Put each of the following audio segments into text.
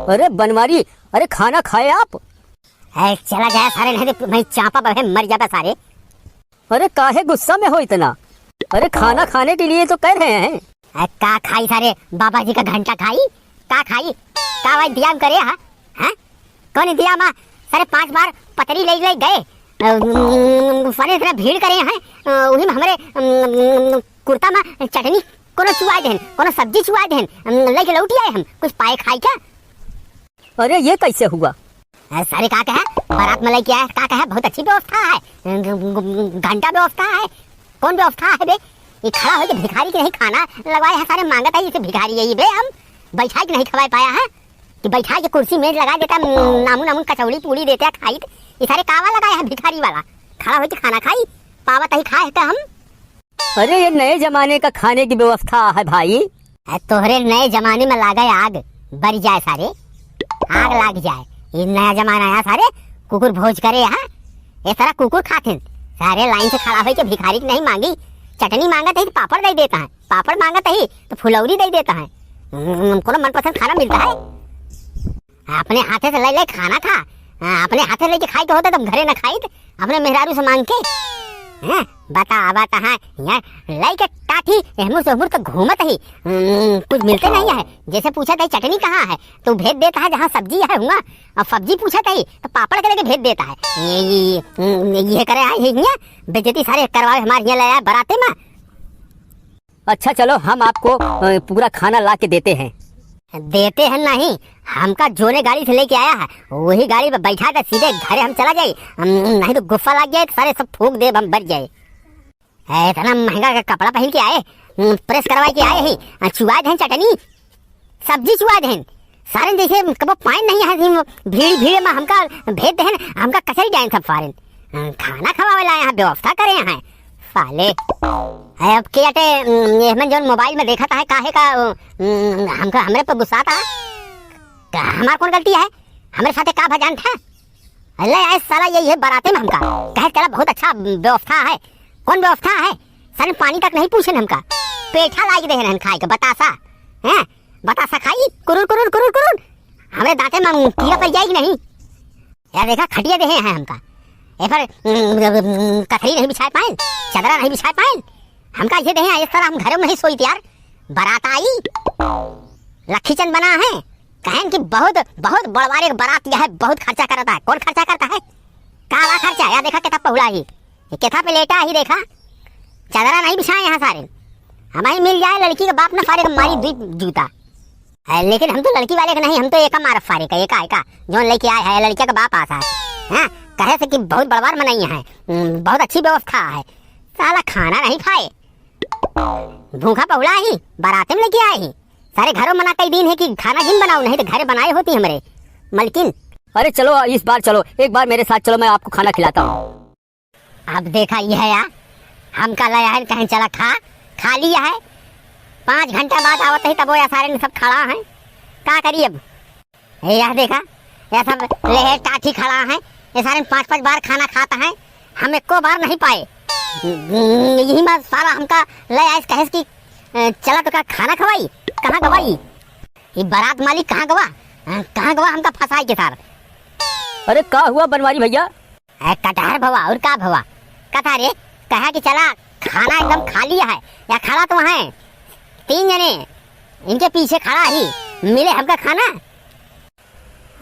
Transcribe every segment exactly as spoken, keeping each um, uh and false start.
अरे बनवारी, अरे खाना खाए आप? ए, चला जाए सारे, नहीं तो मैं चापा बहे मर जाबे सारे। अरे काहे गुस्सा में हो इतना? अरे खाना खाने के लिए तो कह रहे हैं। ए, का खाई सारे, बाबा जी का घंटा खाई? का खाई? का भाई इंतजाम करे हा? हैं? कौन इंतजाम हा? सारे पांच बार पतरी ले ले गए। अ, सारे इतना भीड़ करे हैं, अ, वही में हमरे, अम, कुर्ता में चटनी कोनो चुआ देहन, कोनो सब्जी चुआ देहन, अम, लेके लौटी आए हम, कुछ पाए खाई क्या? अरे ये कैसे हुआ? अ, सारे का कहे, बारात में लेके आए, का कहे, बहुत अच्छी व्यवस्था है, घंटा व्यवस्था है, कौन व्यवस्था है बे? ये खड़ा होके भिखारी के नहीं खाना लगवाए हैं, सारे मांगत है, इसे भिखारी यही बे, हम बैठा के नहीं खवाए पाया है कि बैठा के कुर्सी मेज लगा देता, नामू नामू कचौड़ी पूड़ी देता खाई, ये सारे कावा लगाए हैं भिखारी वाला, खड़ा होके खाना खाई, पावत ही खाए है हम। अरे, ये नए जमाने का खाने की व्यवस्था है भाई। अरे, तोहरे नए जमाने में लागे आग, बर जाए सारे, आग लाग जाए। ये नया जमाना आया सारे, कुकुर भोज करे यहाँ। ये सारा कुकुर खाथिन, सारे लाइन से खड़ा होके भिखारी की नहीं मांगी, चटनी मांगत है तो पापड़ दे देता है, पापड़ मांगत है तो फुलौरी दे देता है। हम्म, कोनो मनपसंद खाना मिलता है? अपने हाथे से ले ले खाना खा। हाँ, अपने हाथे लेके खाए के होते तो हम घरे न खाई, अपने मेहरारू से मांग के। हैं? बता, बता, हाँ, यहाँ लेके टाठी एहमुर से ओहमुर तक घूमत ही। हम्म, कुछ मिलते नहीं है। जैसे पूछा था चटनी कहाँ है, तो भेज देता है जहाँ सब्जी है हुआ, और सब्जी पूछा था तो पापड़ के लेके भेज देता है। ये, ये, ये, ये करे आए हैं यहाँ, बेइज्जती सारे करवावे हमारे यहाँ ले आए बराते में। अच्छा चलो, हम आपको, अ, पूरा खाना ला के देते हैं। देते हैं नहीं, हमका जोने गाड़ी से लेके आया है, वही गाड़ी पे बैठा के सीधे घरे हम चला जाई। हम, नहीं तो गुस्सा लग जाए तो सारे सब फूंक देब हम, बर जाए। ए, इतना महंगा का कपड़ा पहन के आए, हम्म, प्रेस करवाए के आए ही, आ, चुआ देहन चटनी, सब्जी चुआ देहन। सारे जैसे कबो पाइन नहीं है, भीड़, भीड़ में हमका भेज देहन, हमका कचरी जाए सब सारे। हम्म, खाना खवावे ला यहाँ व्यवस्था करे हैं साले। ए, अब के अटे, हम्म, ये मन जौन मोबाइल में देखत है, काहे का, हम्म, हमका, हमरे पर गुस्सा था? का, हमार कौन गलती है? हमरे साथे का भजान था? अल्लाह, आए साला, ये, ये बराते में हमका कहे चला, बहुत अच्छा व्यवस्था है। कौन व्यवस्था है? साले पानी तक नहीं पूछेन हमका, पेठा लाई देहन खाए के, बतासा, हैं? बतासा खाई, कुरुर, कुरुर, कुरुर, कुरुर। हमरे दांते में कीड़ा पड़ जाए कि नहीं? यार देखा, खटिया देहे हैं हमका, ए पर, उम, कथरी नहीं बिछाए पाएन, चदरा नहीं बिछाए पाएन। हमका ये देहे हैं, इस तरह हम घरों में ही सोई यार। बारात आई, लखीचंद बना है, कहन कि बहुत, बहुत बड़वारे के बारात यह है, बहुत खर्चा करता है। कौन खर्चा करता है? का बा खर्चा? या देखा, केथा पहुड़ा ही, ये केथा पे लेटा ही, देखा, चदरा नहीं बिछाए यहाँ सारे। हमारी मिल जाए लड़की के बाप ना, सारे के मारी दुई जूता। है, लेकिन हम तो लड़की वाले के नहीं, हम तो एका मारब सारे का, एका, एका, जौन लेके आए है, लड़किया के बाप आसा है। हाँ, कहे से कि बहुत बड़वार मनई है, हम्म, बहुत अच्छी व्यवस्था है। साला खाना नहीं खाए, भूखा पहुड़ा ही, बाराते में लेके आए ही। सारे घरों मना कई दिन है कि खाना जिन बनाओ, नहीं तो घरे बनाए होती हमरे मलकिन। अरे चलो, इस बार चलो, एक बार मेरे साथ चलो, मैं आपको खाना खिलाता हूँ। अब देखा, ये है यार, हमका ले आए, कहें चला खा, खा लिया है। पाँच घंटा बाद आवत ही, तब वो यार सारे सब खड़ा हैं, का करी अब? ए यार देखा, ये सब लेहे टाठी खड़ा हैं, ये सारे पाँच पाँच बार खाना खाता है, हम एको बार नहीं पाए। यही में सारा हमका ले आए, कहे कि, "ए, चला तो का खाना खवाई, कहाँ गवाई? ये बारात मालिक कहाँ गवा? हाँ, कहाँ गवा हमका फंसाई के सार?" अरे का हुआ बनवारी भैया? ए, कटहर भवा, और का भवा? कथा रे, कहा कि चला, खाना एकदम खाली है, या खड़ा तो है, तीन जने इनके पीछे खड़ा ही, मिले हमका खाना।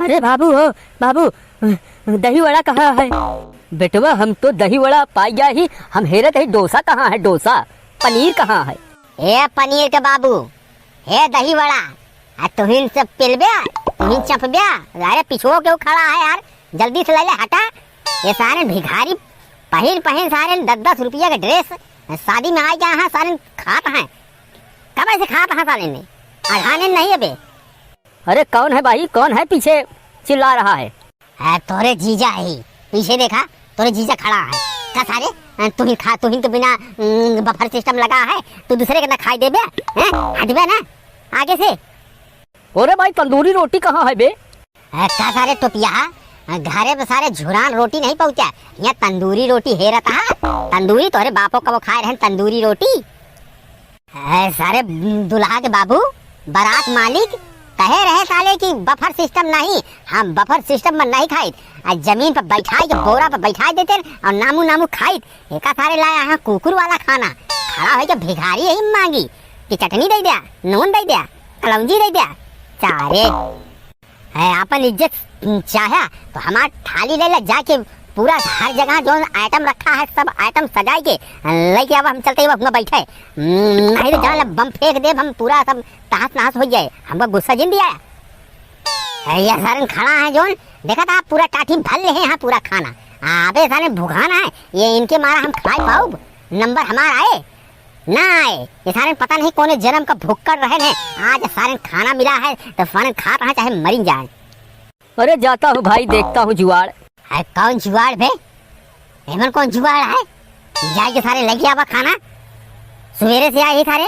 अरे बाबू हो, बाबू, दही वड़ा कहाँ है? बेटवा, हम तो दही वड़ा पाई गया ही, हम हेरत ही डोसा कहाँ है, डोसा, पनीर कहाँ है? ए पनीर के बाबू, हे दही वड़ा, आ तुहिन से पेलबे, तुहिन चपबे, अरे पिछुओ केहू खड़ा है यार, जल्दी से ले ले हटा। ये सारे भिखारी पहिन पहिन सारे दस दस रुपया के ड्रेस शादी में आ गया है, सारे खात हैं, कब ऐसे खात हैं सारे ने, अघाने नहीं है बे। अरे कौन है भाई, कौन है पीछे चिल्ला रहा है? आ, तोरे जीजा है, पीछे देखा, तोरे जीजा खड़ा है। का सारे, आ, तू ही खा, तू ही तो बिना, उम, बफर सिस्टम लगा है, तू दूसरे के ना खाई देबे, हैं? हटबे ना आगे से। अरे भाई, तंदूरी रोटी कहाँ है बे? आ, का सारे टोपिया, आ, घरे पे सारे झुरान रोटी नहीं पहुँचा, यहाँ तंदूरी रोटी हेरत है। तंदूरी तोरे बापो कबो खाए रहन तंदूरी रोटी। ए, सारे दुल्हा के बाबू, बारात मालिक, कहे रहे साले कि बफर सिस्टम नहीं, हम बफर सिस्टम में नहीं खाइत। आ जमीन पर बैठाइ के, बोरा पर बैठाइ देते और नामू नामू खाइत। एका सारे लाया है कुकुर वाला खाना, खड़ा होइके भिखारी यही मांगी कि चटनी दे द्या, नून दे द्या, कलौंजी दे द्या। सारे है, आपन इज्जत चाहे तो हमार थाली ले ले जाके, पूरा हर जगह जौन आइटम रखा है सब आइटम सजाइ के लेके आवा, हम चलते ही वहाँ बैठे। हम्म, नहीं तो जान ले बम फेंक देब हम, पूरा सब तहस नहस होइ जाए, हमका गुस्सा जिन दिया। है, ये सारन खड़ा है जौन, देखा था पूरा टाठी भर ले हैं यहाँ पूरा खाना। अबे सारे भुखान है, ये इनके मारा हम खाए पाउब, नंबर हमार आए ना आए। ये सारे पता नहीं कौने जन्म का भुक्कड़ रहे हैं, आज सारे खाना मिला है तो सारे खात रहे चाहे मरिन जाए। अरे जाता हूँ भाई, देखता हूँ जुआड़। है कौन जुआड़ बे? एमन कौन जुआड़ है? जाए के सारे लेके आवा खाना। सवेरे से आए ही सारे,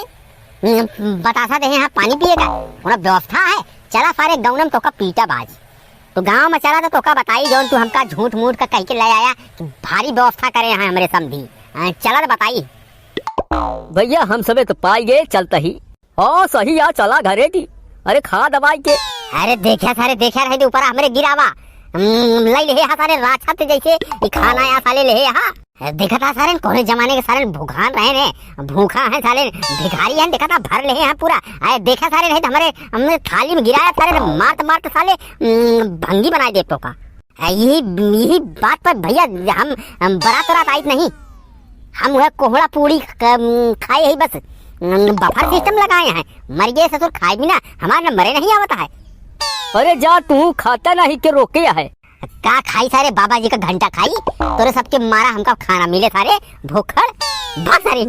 हम्म, बतासा दे हैं यहाँ पानी पिए का, कोनो व्यवस्था है? चला सारे गाँव में तोका पीटा बाज। तू गाँव में चला तो तोका बताई जौन तू हमका झूठ मूठ का कह के ले आया कि भारी व्यवस्था करे हैं हमरे समधी। हाँ, चला तो बताई। भैया हम सबे तो पाई गए चलता ही। हाँ सही या चला घरे की। अरे खा दवाई के। अरे देखा सारे, देखा रहे ऊपर हमरे गिरावा। हम्म, लई ले हा सारे राछत जैसे ई खाना या साले ले हा। अरे देखा था सारे कोने जमाने के सारे भुखान रहे ने, भूखा है साले, भिखारी है, देखा था भर ले हैं पूरा। अरे देखा सारे रहे तो हमरे, हमरे थाली में गिराया सारे, मारत मारत साले, हम्म, भंगी बनाए दे तोका। आ, यही, यही बात पर भैया हम, हम बरात रात आइत नहीं। हम वह कोहड़ा पूड़ी क-, खाए ही बस। बफर सिस्टम लगाए हैं। मर गए ससुर खाए बिना हमार न मरे नहीं आवता है। अरे जा तू खाता नहीं के रोके है। का खाई सारे बाबा जी का घंटा खाई। तोरे सबके मारा हमका खाना मिले सारे भोखड़। भाग सारे।